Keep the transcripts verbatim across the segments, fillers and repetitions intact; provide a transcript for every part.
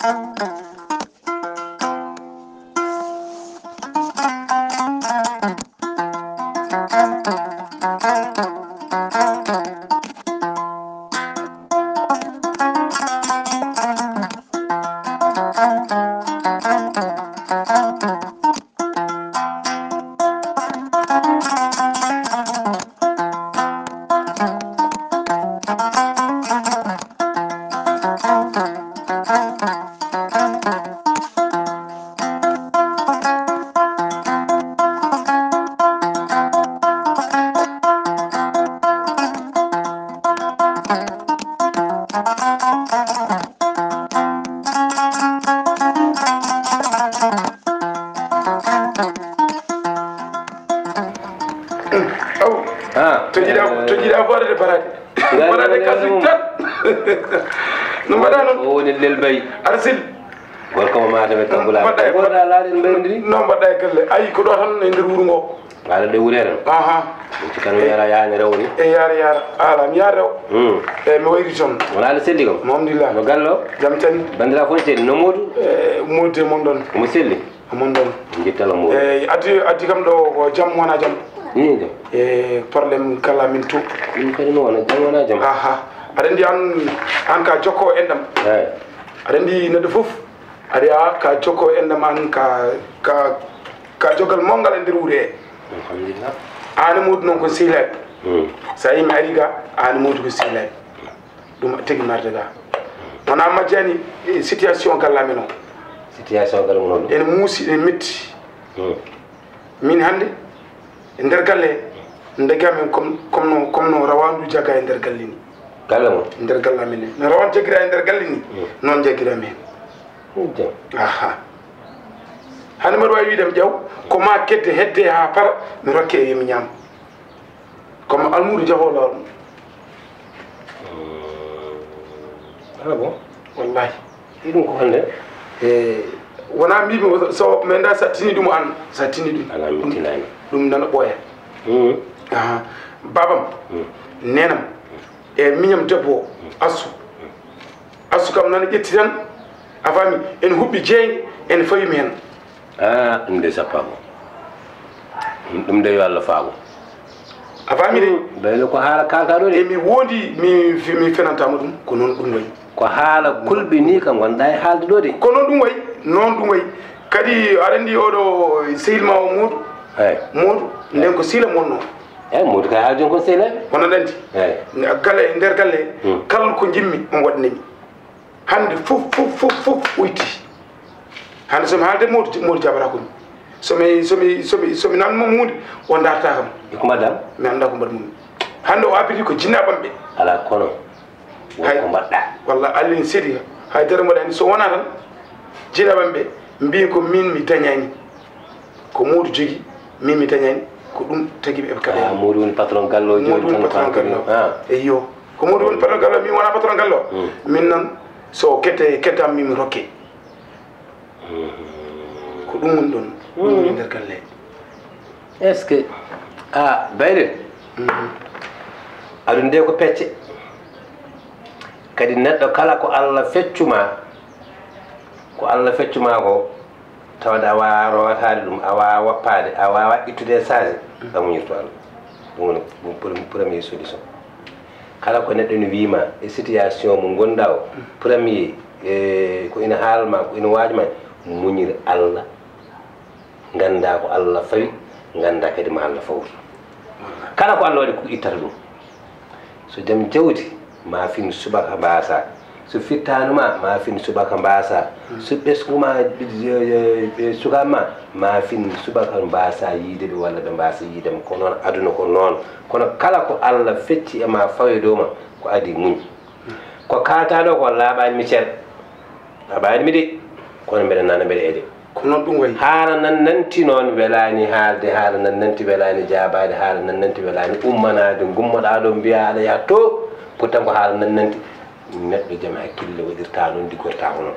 Aw. Ah, to jiɗa, eh, to jiɗa fodde barade. Barade kasi tan. No mbaɗa noon? O woni Lel Bay. Arsil. Gorko mo Matam e Tambula. Mbaɗɗa e, mbaɗɗa laaɗe en mbayrodiri. No mbaɗɗa e galle? Ayi, ko ɗo tan e nder wuro ngo. Mbaɗa ɗe wuro en. Aha. Ɗum ci tan mi yara yaani rewni. E yara yara. Ala, mi yara rew. Hmm. E mi wayri toon. Wona aɗa selli kam? Alhamdulillah. No gallo? Jam tan. Bandira fof selli. No Modou? E Modou e mon ɗon. Omo selli? Omo ɗon. Njittala Modou. E addi, addi kam ɗo ko jam wona jam. Ni de. E problème kala min to. Min kadi no wona jam wona jam. Aha. Aɗa anndi an, an ka jokko enɗam. Eyi. Aɗa anndi neɗɗo fof. Aɗa yiya ka jokko enɗam an ka, ka, ka jogal mawgal e nder wuro he. Alhamdulillah. Aan e Modou noon ko sehlaaɓe. Hmm. So a yii mi ari ga, aan e Modou ko sehlaaɓe. Ɗum tigi marde ga. Wona majjani, e, situation galle amen o. Situation galle mon o ɗum? Ene muusi, ene metti. Hmm. Min hannde, e nder galle, ndeke amen comme, comme no, comme no rawandu jaga e nder galle ni. Galle mon? E nder galle amen ni. No rawandu jagira e nder galle ni, hmm, noon jagira amen. Hmm, jam. Aha. Hannde mbaɗa waawi wiide mi ƴaw, ko ma kedde hedde haa para, mi rokke e mi ñaam. Comme almuudo jahoowo laawol mum. Ah bon? Wallahi. Iɗum ko honde? E, wona mbimi o, so mi anda sa tini ɗum an, sa tini ɗum. Ala, mi tinani. Ɗum nana ɓooya. Hmm. Aha. Babam, hmm, nenam, e miñam debbo o, Assu. Assu kam nana ƴetti tan, a faami, ene huɓɓi jeynge, ene fawi mi hen. Ah, ɗum de sappa ko. Ɗum de yo Allah faago. A faami de? Mm, ɓayno ko haala kalta ɗo de. E mi wondi, mi, mi fenantama ɗum, ko noon ɗum wayi. Ko haala kulɓini ka ngonɗa e haalde ɗo de. Ko noon ɗum wayi, noon ɗum wayi. Kadi aɗa anndi oɗo sehil ma o Modou? Eyi. Modou, nden ko sila mon noon. Eyi, Modou kay haala jooni kon sehil. Wona ɗanti. Eyi. Kala e nder galle, hmm, kala ko jimmi, on waɗanami. Hannde fof, fof, fof, fof ɓoyti. Hannde so mi haalde Modou, Modou jabata ko mi. So mi, so mi, so mi, so mi nan mum huunde, o darta kam. E ko mbaɗɗa? Mi annda ko mbaɗ mum. Hannde o abbiti ko jinnaɓam ɓe. Ala kono, won ko mbaɗɗa. Walla Allah ne seedi, hay dara mbaɗani so wona tan, jinnaɓam ɓe mbi ko min mi dañani. Ko Modou jogi, min mi dañani, ko ɗum tagi ɓe eɓe kaɗa. Ah, Modou woni patron gallo o jooni. Modou woni patron gallo. Ah. Eyyo. Ko Modou woni patron gallo, min wona patron gallo. Hmm. Min noon, so kette, kettam min mi rokke. Hmm. Ko ɗum woni ɗon. Hmm. Ɗum woni nder galle. Est-ce que, ah, Bayre? Hmm. Aduna nde ko pecce. Kadi neɗɗo kala ko Allah feccuma, ko Allah feccuma ko, tawde a waawaa rootaade ɗum, a waawaa woppaade, a waawaa ittude e saasi, a muñirto Allah. Ɗum woni ɗum pre-, premier solution. Kala ko neɗɗo ne wiima e situation mo ngonɗa o, premier, e ko ina haalma, ko ina waajma, muñir Allah. Ngannda ko Allah fawi, ngannda kadi ma Allah fawtu. Kala ko Allah waɗi ko ittata ɗum. So jam jawti, ma fin subaka mbaasa. So fittaandu ma, ma fin subaka mbaasa. So ɓesngu ma, e, e, e sukaaɓe ma, ma fin subaka mbaasa yiide ɓe walla ɓe mbaasa yiide ma. Ko noon aduna ko noon. Kono kala ko Allah fecci e ma fawi e dow ma, ko adii muñ. Ko kaaltaa ɗo ko laaɓaani mi cer. Laaɓaani mi de. Kono mbeɗa nana, mbeɗa eɗe. Ko noon ɗum wayi. Haala nan nanti noon welaani haalde, haala nan nanti welaani jaabaade, haala nan nanti welaani ummanaade, ngummoɗaa ɗo mbiyaa aɗa yaha to, pourtant ko haala nan nanti. Neɗɗo jam hakkille waɗirta noon, liggorta ko noon.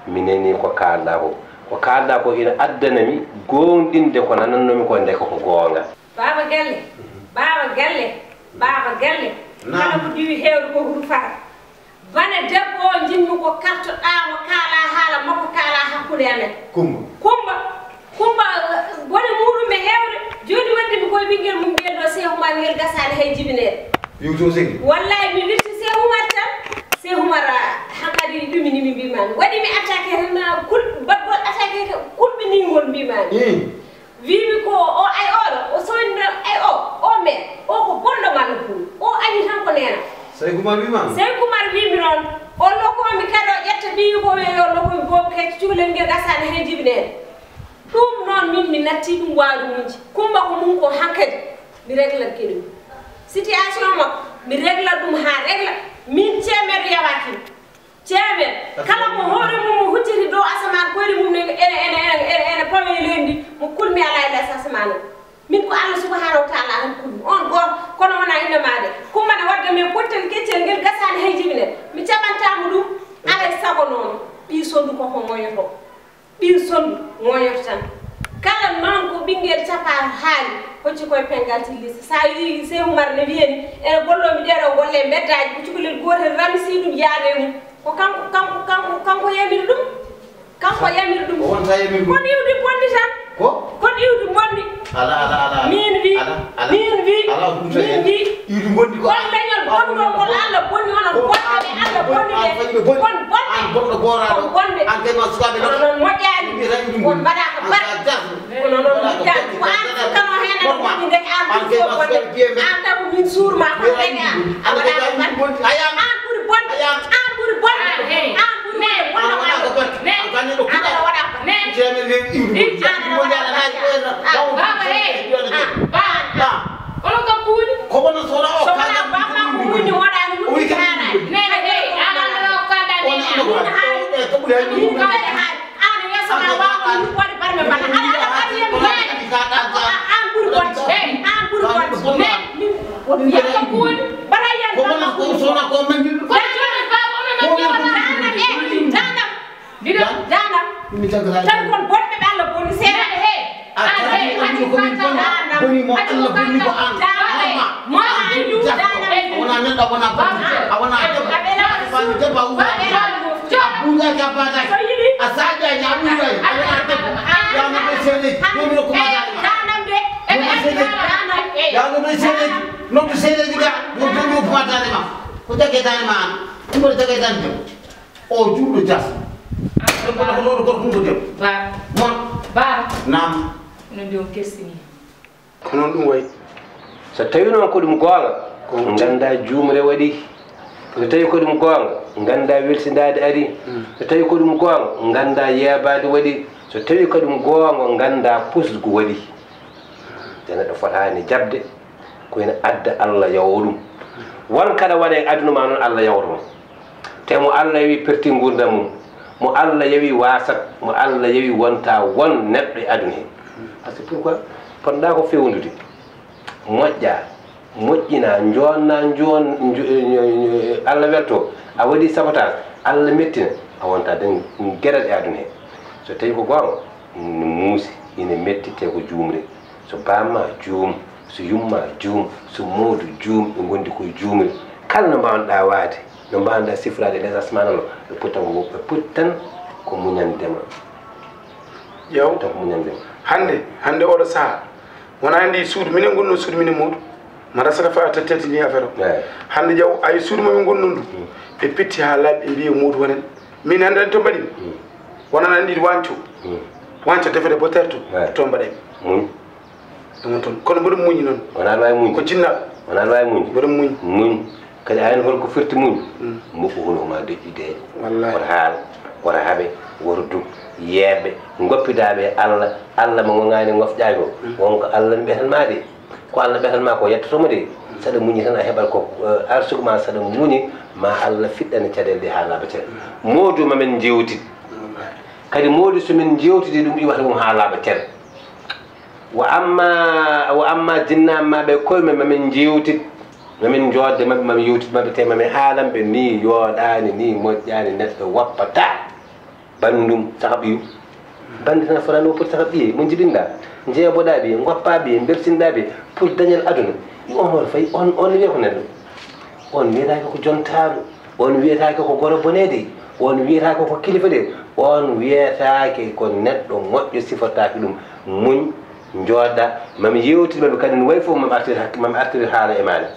Mi nanii ko kaalɗaa ko. Ko kaalɗaa ko ina addana mi goonɗinde ko nanannoomi ko ndeke ko goonga. Baaba Galle, Baaba Galle, Baaba Galle. Naam. Kala ko diwi heewde ko huɗo fara. Bane debbo o njiɗmi ko kaltoɗaa mo kaalaa haala Kumba. Kumba. Kumba, bone muuɗum ɓe heewde. Jooni wonde mi koye ɓinngel mum ngel ɗo Seehu Umar ngel gasaani hay jibineede. Iwdi o segi. Wallahi mi wirti Seehu Umar tan. Seehu Umar, ah, hankadi ɗumini mi mbimaami. Waɗi mi attaqué tan, ah, kul-, baɗgol attaqué kulɓiningol mbimaami. Ii. Wiimi ko o ay oɗo, o soynira ay o, o me, o ko bonɗo malla buuɗo. O añi tan ko neena. Sey Kumar wiima? Sey Kumar wiimi noon, o lokoomi kadi o ƴetta ɓiyi ko yo lokoomi boobo kecco cukalel ngel gasaani hay jibineede. Ɗum noon min mi natti ɗum waawde muñde. Kumba ko mum ko hankadi mi regla ke ɗum. Situation makko mi regla ɗum haa regla. Min ceemeɗo yawaaki. Ceemeɗe kala mo hoore mum mo hucciti dow asamaan, koyɗe mum ne ene, ene, ene, ene, ene pawe e leydi ndi, mo kulmi alaa e les asamaan o. Min ko Allah subhanahu wa taala tan kulmi. On gooto, kono wonaa innama de. Kumba ne wadda men pottel keccel ngel gasaani hay jibinere. Mi caɓantaamo ɗum, alaa e sago noon. Ɓii sondu koko ŋoñoto. Ɓii sondu ŋoñoto tan. Kala noon ko ɓinngel capaa haali, hocci koye pengal tillisi. So a yii Seehu Umar ne wiyani, ene golloo mi ɗeeɗoo golle e mbeddaaji, ko cukalel gootel ramsii ɗum yaade e mum. Ko kanko, kanko, kanko, kanko yamiri ɗum. Kanko yamiri ɗum. O wonta yamiri ɗum. Kono iwdi bonndi tan. Ko? Kono iwdi bonndi. Ala, ala, ala, ala. Min wi, ala, ala. Min wi, ala, ɗum tan min wi. Iwdi bonndi ko. On leñol bonɗo ngol Allah bonni onon bonɓe ɓe Allah bonni ɓe. Kon bonɓe. An bonɗo gooraaɗo. Kon bonɓe. An kay ma sukaaɓe non. Onon moƴƴaani. Min mi tan iwdi bonndi. On mbaɗaaka barke. Kono noon mi jaɓi ko an sukkano heen aɗa moƴƴi ndeke an ɓuri fof bonde. An taw ko min suurma ko ndeke an. A waɗaaka barke. An ɓuri bonde. An ɓuri bonde. An ɓuri bonde. Bonɗo an. An waɗaaka barke. An waɗaaka barke. An aɗa waɗa barke. An aɗa waɗa barke. An, an, an. Onon kam kuuɗi. Ko wona so wona o so wona kaalɗa bamma ko woni wonani ɗum. O wi kam haaraani. Nene hey, an an o kaalɗa nene. Min haali. Min kaalɗa haali. An yeeso ma waawa ɗum waɗi barme bana. Ala ala ɓaɗi yam. An ɓuri bonde. Hey, an ɓuri bonde. Min yakka kuuɗi. Bara yan ko wona ko so wona ko men min. Ko joni baba onon no jewata. Dana e dana. Mbiɗo daana. Tan kon bonɓe ɓe Allah boni seeɗa. A tawi anndi ko min boni, boni mo Allah boni ko an. Mo andu daana. A wona neɗɗo, a wona boni. A wona debbo. A woni debbo, a wona. A buujaaki, a baataaki. A saajaaki, a ɓuyraaki. A wona debbo. Yaw no ɓe seedeji. Yo mi rokku ma daane ma. Yo mi seedeji. Yaw no ɓe seedeji. Noddu seedeji ga. Yo mi rokku ma daane ma. Ko jagge daane ma an. Ɗum ko jagge daane debbo. O juuɗo jas. Ɗum ko ɗo ko gorko ɗum ko debbo. Ba. Mon. Ba. Naam. No mbi on kessini. Ko noon ɗum wayi. So tawi noon ko ɗum goonga, nganndaa juumre waɗi. So tawi ko ɗum goonga, nganndaa welsindaade ari. So tawi ko ɗum goonga, nganndaa yeebaade waɗi. So tawi ko ɗum goonga, nganndaa pusgu waɗi. Te neɗɗo fotaani jaɓde ko ina adda Allah yawo ɗum. Won kala waɗa e aduna ma noon Allah yawroto. Te mo Allah yawi perti nguurndam mum, mo Allah yawi wasat, mo Allah yawi wonta won neɗɗo e aduna he. Parce que pourquoi? Ponɗa ko fewndude, moƴƴa, moƴƴina, jonna, jon, Allah welto, a waɗi sabotage, Allah mettina, a wonta dañ geɗal e aduna he. So tawi ko goonga, no muusi, ina metti, te ko juumre. So bamma juum, so yumma juum, so moodu juum, ɓe ngondi koye juumre. Kala no mbawnoɗa waade, no mbawnoɗa sifraade les asmana no, ɓe poti tan ko, ɓe poti tan ko muñande ma. Yaw. Ɓe poti tan ko muñande ma. Hannde, hannde oɗo saha, wona anndi suudu minen ngonno suudu minen moodu. Mara sara fa a tettini affaire o. Hannde jaw ay suudu mo min ngonno ndu. Ɓe pitti ha laaɓi ɓe mbiye moodu wonen. Min hannde anndi to mbaɗi. Wonan anndi wanco. Wanco defete bo terto. To mbaɗay. Muñ. Ɗum toon. Kono mboɗo muñi noon. Wonaa no waawi muñde. Ko jinnaaɓe. Wonaa no waawi muñde. Mboɗo muñi. Muñ. Kadi a yani holko firti muñ? Moƴƴu hunu ma deƴƴi deeƴe. Wallahi. Woto haal, woto haɓe, woto duk, yeeɓe, ngoppidaaɓe e Allah, Allah mo ŋoŋaani ngofƴaaki o. Wonko Allah no ɓetan ma de. Ko Allah ɓetan ma ko yettoto mo de. Saɗa muñi tan a heɓat ko, eh, arsugu ma saɗa muñi ma Allah fiɗɗane caɗeele ɗe haa laaɓa cer. Moodu ma men jewtit. Kadi moodu so men jewtidi ɗum iwata ɗum haa laaɓa cer. Wa amma, wa amma jinnaaɓe maɓɓe koye maɓɓe, mamin njeewtid, mamin njoodde maɓɓe, mamin yewtid maɓɓe, te mamin haalan ɓe ni yooɗaani, ni moƴƴaani, neɗɗo woppataa banndum saka ɓiyum. Bannde tan fotani o poti saka ɓiye, mo njibinɗa, njeeboɗa ɓiye, ngoppa ɓiye, mbelsinɗa ɓiye, pour dañal aduna. I on hoto fayi, on, on wiya ko neɗɗo. On wiyetaake ko jontaaɗo, on wiyetaake ko goro boneede. On wiyetaake ko kilifa de, on wiyetaake ko neɗɗo moƴƴo, sifotaake ɗum. Muñ, njooɗa, mami yewtide maɓɓe kadi no wayi fof, mami artir hakke, mami artir haala e maɗa.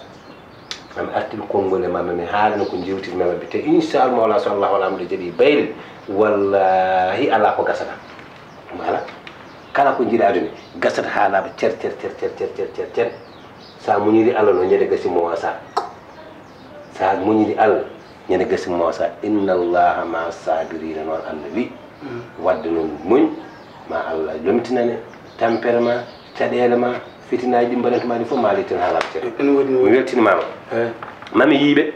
Mami artir konngol e ma, mami haalana ko jewtide maɓɓe. Te inchallah, Mawla, so Allah wala, miɗo jaɓi baylel, wallahi alaa ko gasata. Ɗum alaa. Kala ko njiɗa aduna, gasata haalaama cer, cer, cer. Sa muñiri Allah no ñande gasi mo wasa. Sa muñiri Allah, ñande gasi mo wasa. Inna Allaha ma sabirina, noon Allah wi. Wadde noon muñ, ma Allah lomtinane tampere ma, caɗeele ma, fitinaaji ɗi mbaɗanta ma ɗi fof ma leytin haalaama cer. Ene woodi, no woodi. Mi weltinimaama. Eey. Mami yiiɓe.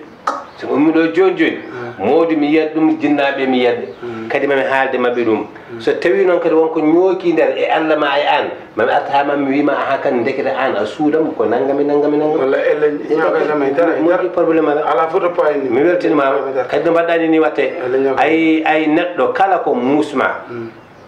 So mi ummii ɗo jooni jooni, mawɗi mi yiyat ɗum, jinnaaɓe mi yiyat ɓe. Kadi mami haalde maɓɓe ɗum. So tawii noon kadi won ko ñooki nder e Allah ma e aan, mami arta haa mami wii ma, ahan kadi ndekete aan a suuɗam ko nanngam e nanngam e nanngam. Walla elle ñooga sama e dara, e dara. Moƴƴi, problème alaa. Alaa foto payni. Mi weltinimaama. Dara, dara. Kadi no mbaɗɗaa ni, ni watte. Elle ñooga. Ay, ay neɗɗo kala ko muusma.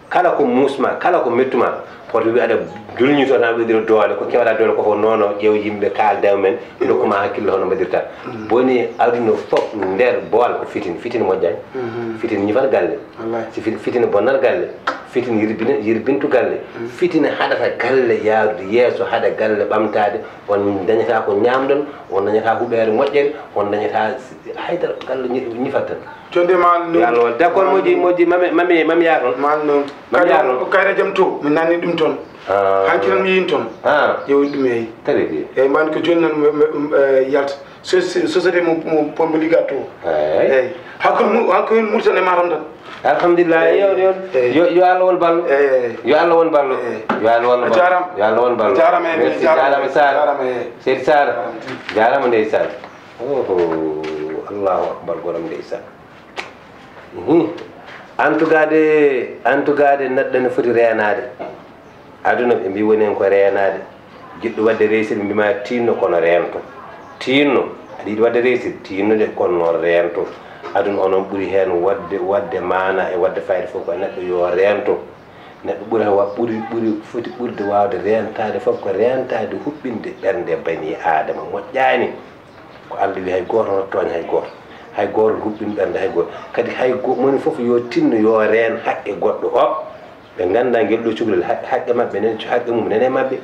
Kala ko muusma, kala ko mettuma, hoto wi aɗa dulñito tan, aɗa waɗira doole, ko keewɗa doole ko fof, non, non, ƴeew yimɓe, kaalda e mumen, ndokku ma hakkille hono mbaɗirta. Boni aduna fof nder boowal ko fitina, fitina moƴƴaani. Fitina ñifata galle. Wallahi. Si fit-, fitina bonnata galle, fitina yirbina, yirbintu galle, fitina haɗata galle yaarude yeeso, haɗa galle ɓamtaade, on dañata ko ñaamɗon, on dañata huɓeere moƴƴere, on dañata s-, haydara, galle ñi-, ñifat tan. Jooni de ma no. Yo Allah won. D'accord, moƴƴi, moƴƴi, mami, mami, mami yaa toon. Ma no. Mami yaa toon. Kayre jam to, mi nani ɗum toon. Ah. Hanki tan mi yiin toon. Ah. Ƴeewi ɗum, eyi. Très bien. Eyi, mbaɗi ko jooni noon, mi, mi, mi, eh, yalta. So-, so-, société mo, mo Pombo Liga to. Eyi. Eyi. Hakkunde mu-, hakkunde Mauritanie e Matam tan. Alhamdulillah, eyi, yo, yo, eyi, yo, yo Allah won ballo. Eyi. Yo Allah won ballo. Eyi. Yo Allah won ballo. A jaaraama. Yo Allah won ballo. A jaaraama, eyi, merci, jaaraama, jaaraama, Sarr. Jaaraama, eyi. Seydi Sarr. Jaaraama, ndeysaan. Oho, Allahu akbar, goram ndeysaan. Mhm. En tout cas de, en tout cas de, neɗɗo ne foti reenaade. Aduna, ɓe mbii woni heen ko reenaade. Jiɗɗo waɗde réussir, ɓe mbii ma tiinno, kono reento. Tiinno, aɗa yiɗi waɗde réussir, tiinno de, kono noon reento. Aduna o noon ɓuri heen waɗde, waɗde maana e waɗde fayda fof ko e neɗɗo yo reento. Neɗɗo ɓuri wa-, ɓuri, ɓuri, foti ɓurde waawde reentaade fof ko reentaade huɓɓinde ɓernde banii Aadama moƴƴaani. Ko Allah wi, hay gooto hoto tooñ hay gooto. Hay gooto huɓɓin ɓernde hay gooto. Kadi hay go-, moni fof yo tinno, yo reen haqqe goɗɗo o. Ɓe ngannda ngel ɗo cukalel, haq-, haqqe maɓɓe nen, haqqe mum nen e maɓɓe.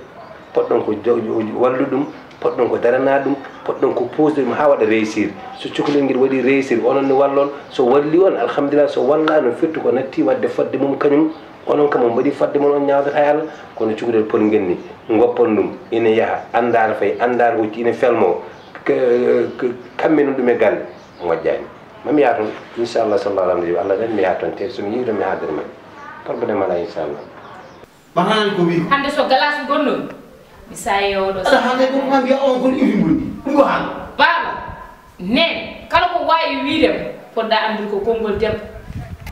Poɗɗon ko jo-, jo-, wallude ɗum, poɗɗon ko daranaade ɗum, poɗɗon ko puusde ɗum haa waɗa réussir. So cukalel ngel waɗi réussir, onon ne wallon. So walli on, alhamdulillah. So wallaano, firti ko natti waɗde fodde mum kañum, onon kam on mbaɗi fodde mon, on ñaawdata e Allah. Kono cukalel pol ngel ni, ngoppon ɗum, ina yaha, anndaano fayi, anndaano hocci, ina felmoo, k-, k-, kammina ɗum e galle, moƴƴaani. Mami yaa toon, inchallah, sallallahu aleyhi wa sallam, Allah nani mi yaha toon, te so mi yehi toon mi haaldata maɓɓe. Problème alaa, inchallah. Ɓatanan ko wi. Hannde so galas gonnomi, mi saye oɗo. Aɗa haalde ko ma mbiya on kon iwi mum ni. Ɗum ko haala. Baaba, neen, kala ko waawi wiide mo, poɗɗa anndude ko konngol debbo.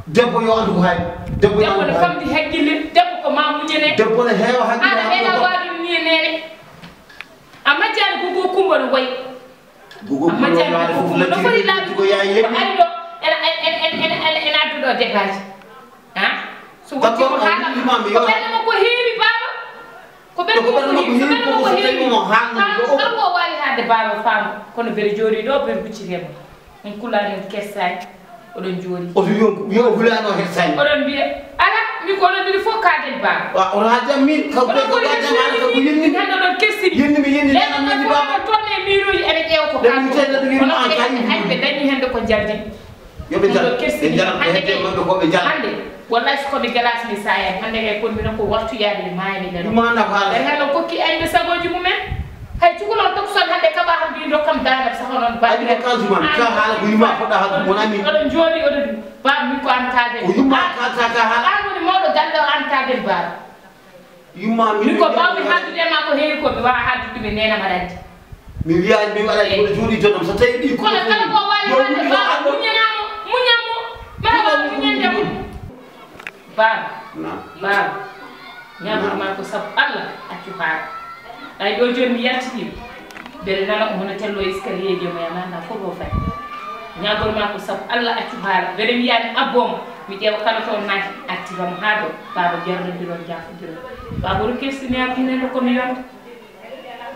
Debbo yo anndu ko haali. Debbo yo anndu ko haali. Debbo ne famɗi hakkille, debbo ko ma muñane. Debbo ne heewa hakkille. Aɗa meeɗa waawde ni e neene. A majjaani ko ko Kumba no wayi. Gugu. Amma janngo ko no foti laabi ko yaay ko ari ɗo, ena, ena, ena adduɗo débat ji. Ha? So wonti ko haala, ko ɓernde makko heewi, baaba. Ko ɓernde makko heewi, ko ɓernde makko heewi. Kanko o waawi haalde, baaba, faamo. Kono mbeɗa jooɗii ɗo, mbeɗa hucciti e mon. On kulaani, on kessaani. Oɗon jooɗi. Oto yonku, yo hulaano hen sañ. Oɗon mbiya, ala, min ko oɗon ɗiɗi fof kaaden baaba. Wa, oto haa jam min, ko ɓe ko ɓe jam, ala ko yenni. Hande oɗon kersini. Yenni mi, yenni mi, yenni mi, baaba. Toon e miiruuji eɓe ƴeewa ko kanko. Kono ɓe dañi hande ko njaldi. Yo ɓe jal, ɓe jal, ko hedde maɓɓe ko ɓe jal. Hande, wallahi so ko mi galas mi sayan. Hande kay kon mino ko wattu yaade e maayde ɓe ɗo. Ɗum ma na faala. Ɓe hano kokki añɓe sagooji mumen. Hay cukalon tokson hannde kaɓa hannde mbi dokkam daanam saho noon. Adi ko kanjum man, ka haala ko yumma poɗɗa haalde, mon ami. Oɗon jooɗi, oɗon, baaba, min ko an kaaden. Ko yumma ka, ka, ka haala. An woni mawɗo galle o, an kaaden, baaba. Yumma min ko bawmi haaldude e ma ko heewi ko mi wawa haaldude ɗum e neenam aɗa anndi. Mi wiyaani mi waɗa ko jooɗi joɗɗam so tawi ɗi. Kono kala ko waawi haalde, baaba, muñanamo, muñanmo, ma waaw muñande mo. Baaba. Naam. Baaba. Ñaagol ma ko sabu Allah, accu haala. Ay ɗo jooni mi yaltiniima. Mbeɗa nana o hono tello escalier ji, mo yama annda fof ɗo fayi. Ñaagol ma ko sabu Allah, accu haala. Mbeɗa wiyaani abbo mo, mi ƴeewa kala toon naati, artiramo haa ɗo. Baaba, jarnondiron, jaafondiron. Baaba, oɗo kersini am, minen ko mi yonta.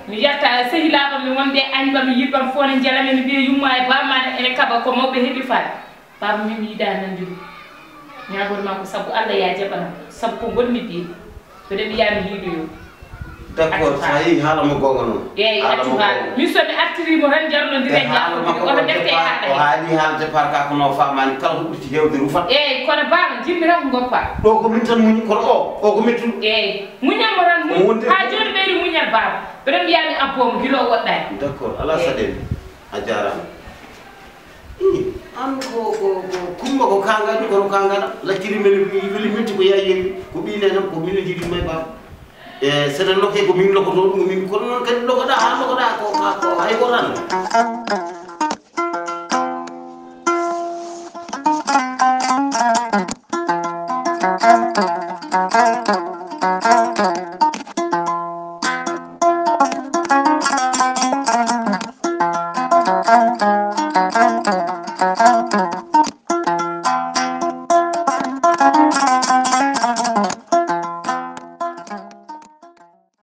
Mi yetta sehilaaɓe am, mi wonɓe añɓam, mi yiɗɓam fof ne njalami, mi mbiya yumma e baaba ma ne ene kaɓa ko mawɓe heɓi faade. Baaba, min mi yiɗaa nande ɗum. Ñaagoto ma ko sabu Allah, yaa jaɓanam. Sabu ko ngonmi ɓiye. Mbeɗa wiyaa mi hiiɗoyo. D'accord, so a yii haala mo goonga noon. Eeyi, accu haala. Min so mi artirii mo tan, njarlondiren, ñaagondiren, oto ɓette haala. O haali haala départ ka, kono o faamaani, kala ko ɓurti heewde rufat. Eeyi, kono baaba, jiɗmi tan ko ngoppa. Ɗo ko min tan muñi, kono o, o ko mettuɗo. Eeyi, muñal mo tan, muñ. Haa jooni ɓeydi muñal baaba. Mbeɗa wiyaa mi abboo mo, gila o woɗɗaani. D'accord, alaa saɗeende. A jaaraama. Ih, aan ko ko ko kumba ko kaangaɗo kono kaangaɗa lacciri men weli minti ko yayi yewi ko ɓii nenam ko min jiɗi may baaba e seɗen loke ko min lokoto ɗum min kono noon kadi lokoɗa haa lokoɗa ko ka ko hay ko tan